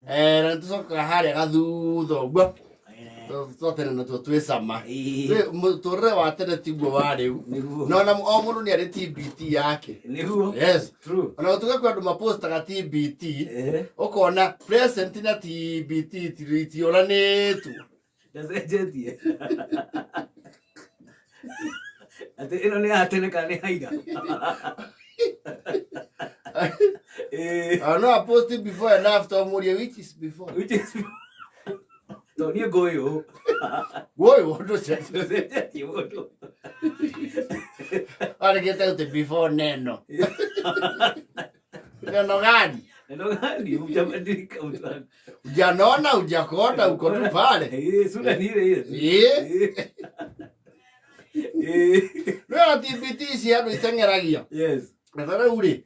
Na nĩtũcokaga harĩa gathutha ũguo twa tene natuo twĩ cama. Mũtũrĩre wa tene tiguo wa rĩu. Nĩguo. Na ona o mũndũ nĩ arĩ TBT yake. Nĩguo. Yes. True. Ona gũtuĩka kwĩ andũ mapostaga TBT, Eh. ũkona present na TBT itiũranĩtwo. Ndacenjetie. Atĩ ĩno nĩ ya tene kana nĩ ya ira? Eh. No apost before and after ũmũrie which is before. Which is tondũ niĩ ngũĩ ũũ. Woi, ũndũ ũcio. Ndacenjetie mũndũ. Warĩkĩte gũtĩ before neno. Neno gani? Neno gani? Hujabadilika mtu wangu. Hujanona, hujakonda, uko tu pale. Eh, sura ni ile ile tu. Eh. Eh. Rĩu TBT ici andũ iteng'eragio. Yes. Na ta rĩu rĩ,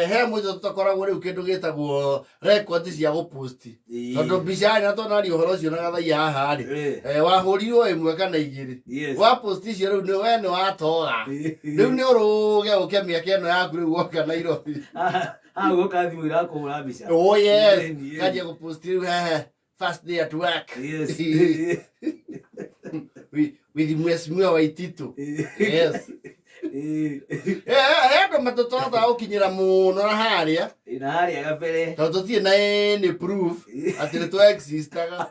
he mũico tũtakoragwo rĩu kĩndũ gĩtagwo record cia gũposti. Tondũ mbica na twonaria ũhoro ũcio na gathaia haha rĩ, wahũrirwo ĩmwe kana igĩrĩ. Wapost icio rĩu nĩ we nĩ watoga. Rĩu nĩ ũrũge ũke mĩaka ĩno yaku rĩu woka Nairobi. Haha guoka thimũ irakũhũra mbica. Oh yes. Yes. Kanjia gũpost rĩu hehe. First day at work. Yes. With Mheshimiwa Waititu. Yes. Andũ matũtohotaga gũkinyĩra mũno na harĩa Na harĩa gabere. tondũ tũtirĩ na any proof atĩ nĩ twa existaga.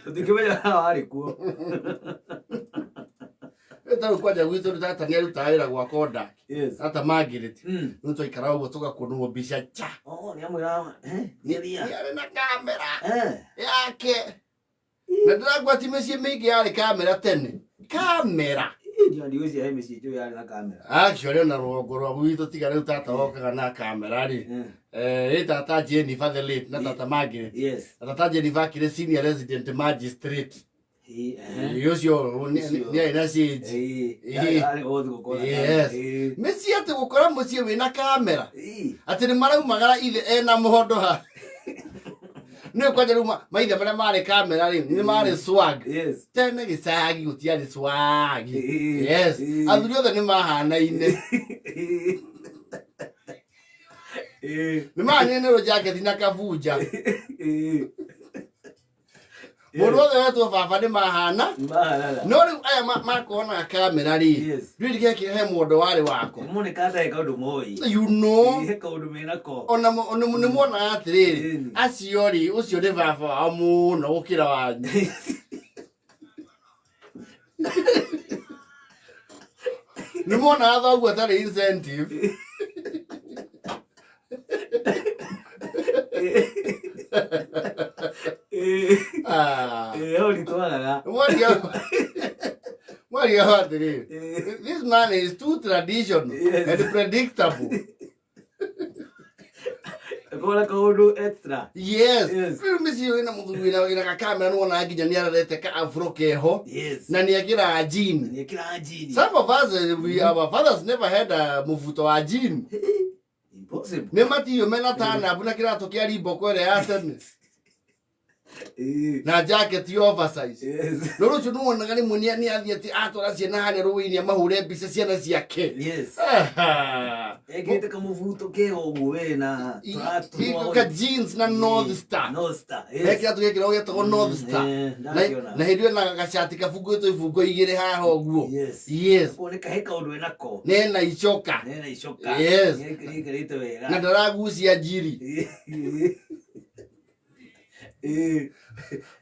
Tũtingĩmenya kana warĩ kuo. Rĩu ta rĩu kwanja gwitũ nĩ tata nĩ arutaga wĩra gwa Kodak. Tata Margaret. Rĩu twaikaraga ũguo tũgakunwo mbica cha. Oh, nĩ amwĩra eh, Nĩ nĩ arĩ na kamera yake. Na ndĩragua ti mĩciĩ mĩingĩ yarĩ kamera tene. Kamera. Ndio ndigwĩciria he mĩciĩ njũĩ yarĩ na kamera. Actually ona rũgongo rwa gwitũ tiga rĩu tata wokaga na kamera rĩ. Ĩ tata Jennifer the late na tata Margaret. Na tata Jennifer akĩrĩ senior resident magistrate. Ĩ, Ũcio nĩ arĩ na change. Ĩ, yarĩ wothi gũkorwo na Yes. kamera. Ĩ. Mĩciĩ atĩ gũkora mũciĩ wĩna kamera. Ĩ. Atĩ nĩ maraumagara ithe ena mũhondo ha. Nĩ kwanja rĩu maithe marĩa marĩ kamera rĩ nĩ marĩ swag. Yes. Tene gĩcagi gũtiarĩ swag. Ĩ. Yes. Ĩ. Athuri othe nĩ mahanaine. Ĩ. Ĩ. Nĩ mahanine jaketi na kabunja. Ĩ. Mũndũ wothe wetwo baba nĩ mahana. Mahanana. No rĩu aya makona kamera rĩ. Yes. Ndũĩ gĩakĩre he mũondo warĩ wako. Moneka ndarĩ kaũndũ moĩ. You know. He kaũndũ menako. Ona nĩ muonaga atĩrĩrĩ Ĩni. acio rĩ ũcio nĩ baba wao mũno gũkĩra wanyu. Nĩ muonaga thoguo atarĩ incentive. Ah. Hau nĩtwagaga. Mwaria atĩrĩrĩ this man is too traditional and predictable. Kona kaũndũ extra. Yes. Yes. Rĩu mĩciĩ wĩna mũthuri wĩna gakamera nĩwonaga nginya nĩararete ka afro keho na nĩekĩraga jean. Nĩekĩraga jean. Some of us, our fathers never had a mũbuto wa jean. Impossible. Nĩ matiyo mena tanabu na kĩratũ kĩa Reebok ĩrĩa ya tene na jacket ya oversize. No rũcio nĩwonaga rĩmwe nĩ athiĩ atĩ atwara ciana harĩa rũĩ-inĩ amahũre mbica ciana ciake. Aha. Ekĩrĩte kamũbuto kega ũguo we na tũratũ Ka jeans na North Star. North Star. He kĩratũ gĩkĩragwo gĩtagwo North Star. Na Ndakiona. na hĩndĩ ĩyo na gacati kabungũĩtwo ibungo igĩrĩ haha ũguo. Yes. Yes. Kuoneka he kaũndũ enako. Nena icoka. Nena icoka. Yes. Nĩekĩrĩte wega. Na ndaragucia njiri.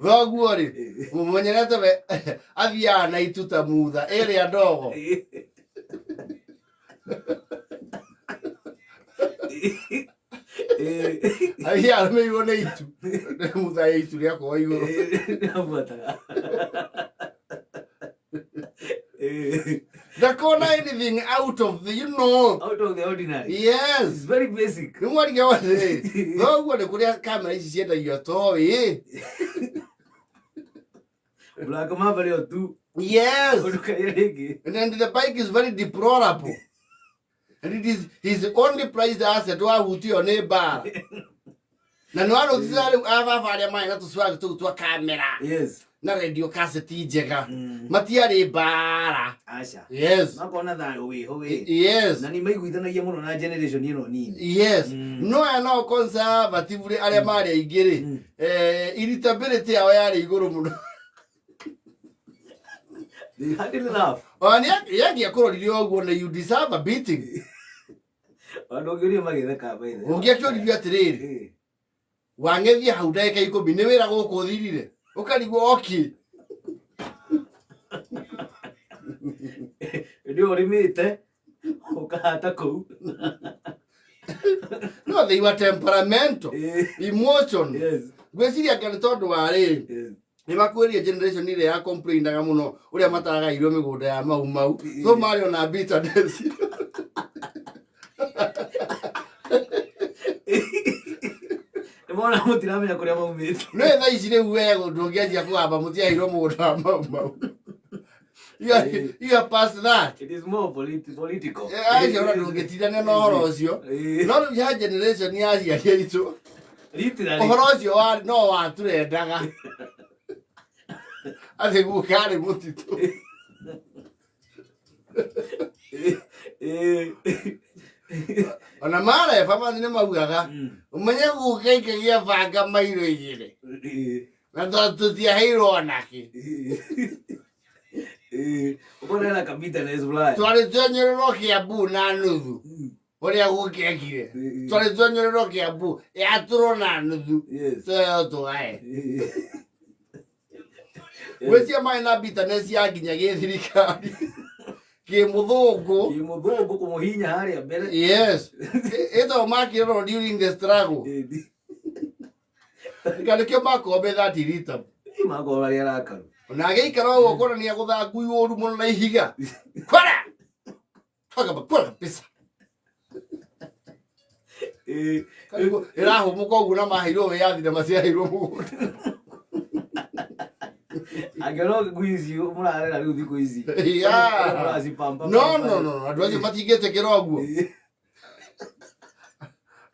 Thoguo rĩ, mũmenyerete we athiaga na itu ta mutha ĩrĩa ndogo. Athiaga arũmĩrĩirwo nĩ itu. Mutha ya itu rĩakorwo igũrũ. Nĩabuataga. Ndakona anything out of the, you know. Out of the ordinary. Yes. It's very basic. Nĩ mwarigagwo atĩrĩrĩ, thoguo nĩ kũrĩa kamera ici ciendagio toĩ. Black Mamba rĩo tu. Yes. Ũndũ karĩa rĩngĩ. And the bike is very deplorable. And it is his only prized asset wahutio nĩ mbara. Na nĩ warũtithia rĩu ababa arĩa marĩ na tũcwag tũu twa kamera. Yes. Na radio cassette njega, matiarĩ mbara. Aca. Yes. Makona thayũ wĩho wĩ. Yes. Na nĩ maiguithanagia mũno na generation ĩno nini. Yes. No aya nao conservative rĩ, arĩa marĩ aingĩ rĩ, irritability yao yarĩ igũrũ mũno. They had enough. Ona nĩangĩakũrorire ũguo na you deserve a beating. Andũ ũngĩũria magĩtheka by the way. Ũngĩakĩũririe atĩrĩrĩ, wang'ethia hau ndagĩka 10 nĩ wĩra gũkũ ũthirire, ũkarigwo oki. Hĩndĩ ĩyo ũrĩmĩte ũkahata kũu. No they were temperamental, emotion. Ngwĩciria anga nĩ tondũ wa rĩrĩ, nĩ makwĩrie generation ĩrĩa ya complainaga mũno ũrĩa mataragairwo mĩgũnda ya Mau Mau, so marĩ ona bitterness. Nĩ mona mũtiramenya kũrĩa maumĩte. Nĩ thaa ici rĩu we ndũngĩanjia kũgamba mũtiaheirwo mũgũnda wa Mau Mau. You are past that. It is more political. Acio ona ndũngĩtindania na ũhoro ũcio. No rĩu ya generation ya aciari aitũ, Literally. ũhoro ũcio no waturendaga atĩ guka arĩ mũtitũ. Ona mareba mathi nĩ maugaga, ũmenye guka ikagia banga mairo 2 na tondũ tũtiaheirwo onakĩ. Ũkona hena ka bitterness fulani. Twarĩ twenyũrĩrwo Kĩambu na nuthu ũrĩa guka ekire, twarĩ twenyũrĩrwo Kĩambu yatũrwo na nuthu, tweo tũgae. Gwĩcia marĩ na bitterness ya nginya gĩthirikari kĩmũthũngũ. Kĩmũthũngũ kũmũhinya harĩa mbere. Yes, ĩtagwo makĩrorwo during the struggle. Kana nĩkĩo makorwo me 30 lita. Makorwo marĩ arakaru. Na agĩikara ũguo kuonania gũtha ngui ũru mũno na ihiga kwara twagamba kwara kabisa. Karigwo ĩrahũmũka ũguo na maheirwo wĩyathi na maciaheirwo mũgũnda. Angĩona ngui ici mũrarera rĩu thikũ ici. Mũracipampa. No, no, no, andũ acio matingĩtĩkĩra ũguo.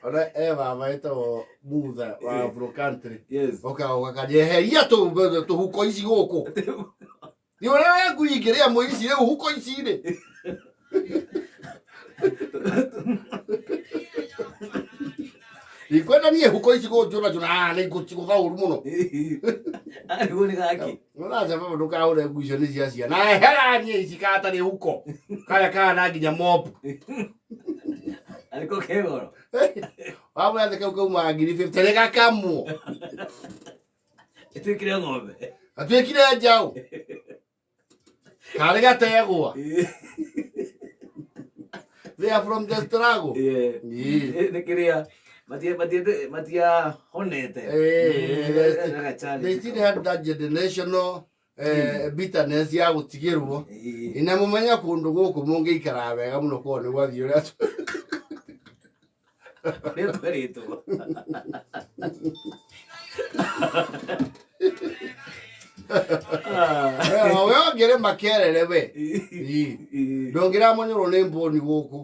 Ona e baba ĩtagwo Mutha wa Afro Country. Oka ũgakanyeheria tũhuko ici gũkũ. Nĩ ũrĩa we ngui ingĩrĩa mũi ici rĩu huko ici rĩ. Ndikwenda niĩ huko ici gũnjũra njũra, ah, nĩ ngũcigũtha ũru mũno. Arigwo nĩ gaki. Ũraca baba ndũkahũre ngui icio nĩ cia ciana. Ehera niĩ ici katarĩ huko. Karĩa kahana nginya mop. Arĩko ke goro. Wamwĩra atĩ kau kaumaga 50,000 nĩ gakamwo. Ĩtuĩkire ng'ombe. Gatuĩkire njaũ. Karĩ gategwa. They are from the struggle. Nĩ kĩrĩa matiahonete. They still had that generational bitterness ya gũtigĩrwo. Ina mũmenye kũndũ gũkũ mũngĩikaraga wega mũno korwo nĩ gwathiĩ ũrĩa Ũrĩa twerĩtwo. We ũngĩrĩma kerere we. Ndũngĩramonyũrwo nĩ mbũni gũkũ.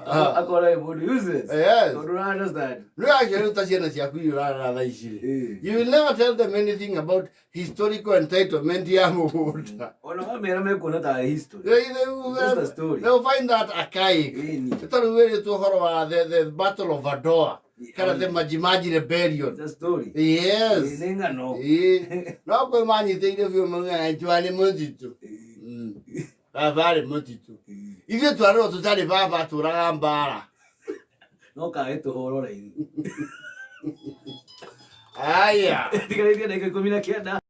Akora mũndũ useless. Yes. Tondũ ũra understand. Nĩ acio rĩu ta ciana ciaku iria ũrarora thaa ici rĩ. You will never tell them anything about historical entitlement ya mũgũnda. Ona wamera mekuona tarĩ history. Just a story. They will find that archaic. Ta rĩu wĩrĩtwo ũhoro wa the Battle of Adoa kana the Majimaji Rebellion. It's a story. Yes. Nĩ ng'ano. No kwĩ manyitĩire biũ maugaga twarĩ mũtitũ. Baba arĩ mũtitũ. Ithuĩ twarĩrwo tũtarĩ baba atũraga mbara. No kage tũhoro raithi. Aya. Tigarĩtie ndagĩka 19.